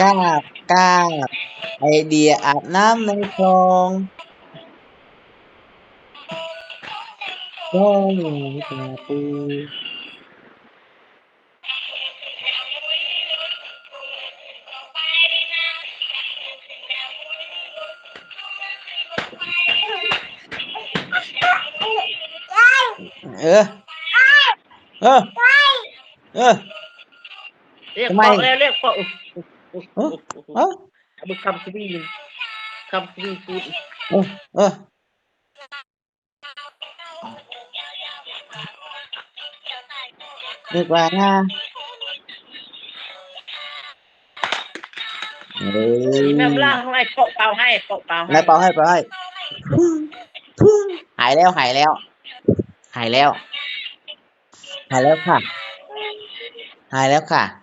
ກາບ ກາບ ໄອເດຍອາບນ້ຳໃນຄອງ ຄອງກາປູ. ເອີ ເອີ ເອີ ຮຽກເປາະແລ້ວ ຮຽກເປາະ. ເອີ ເອີ ຄຳສະວີ ຄຳສະວີ ເອີ ເອີ. ນຶກວ່າ ເອີ ແມ່ນລະ ໃຫ້ເປາະເປົ່າໃຫ້ ເປາະເປົ່າໃຫ້ ເປົ່າໃຫ້ ເປົ່າໃຫ້. ຫາຍແລ້ວ ຫາຍແລ້ວ ຫາຍແລ້ວ ຫາຍແລ້ວຄ່ະ ຫາຍແລ້ວຄ່ະ.